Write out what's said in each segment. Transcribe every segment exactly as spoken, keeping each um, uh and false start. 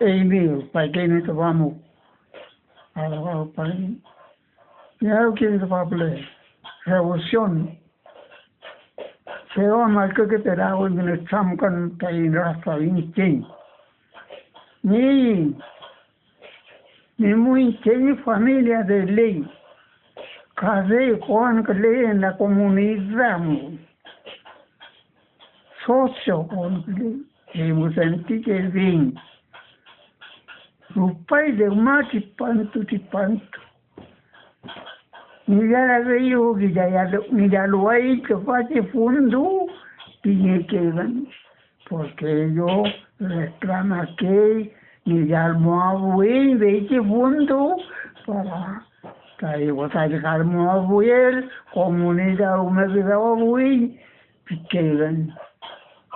Eymi, rupakeymi tüfa mu. Alabado pay. Miyawkeymi tüfa püle. Revolución. Chew am allkükepelawi Ngünechen am kan taiñ raza iñchiñ. Ni, ni mu iñchiñ familia de ley. Ka de Juan Clay en la comunidad. Socio con Clay, hemos sentido bien. Rupay dewma tripantu, tripantu. Ngillalaeyu, ngillaya-, ngillaluay tüfachi fundu pingekeyngün, porque ellos reclamakey, ngillalmuafuiñ feychi fundu para taiñ wesa llükalmuafuel, comunidad rume küdawafuiñ, pikeyngün,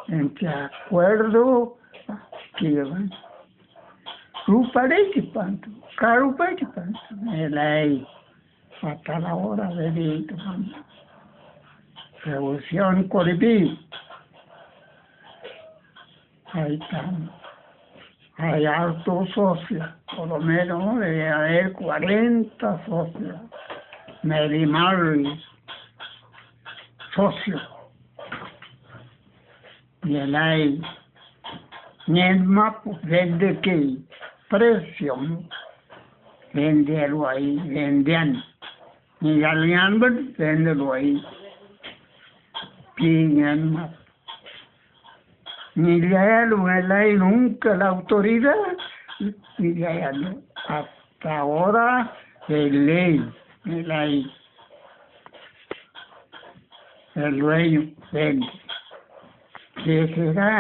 entre acuerdo, pikeyngün. Rupaley tripantu, ka rupay tripantu, ngelay hasta la hora de diez tripantu. Revolución Coripí. Ahí estamos. Hay harto socio, por lo menos debe haber cuarenta socios. Mary Marley, socio. Ngelay ngen mapu, vendekey, precio, vendealuay, vendean. Ngillalngean pün, vendeluay. Pi ngen mapu. Ngillayalu ngelay nunca la autoridad, ngillayalu hasta ahora el ley ngelay. El dueño vende. ¿Qué será?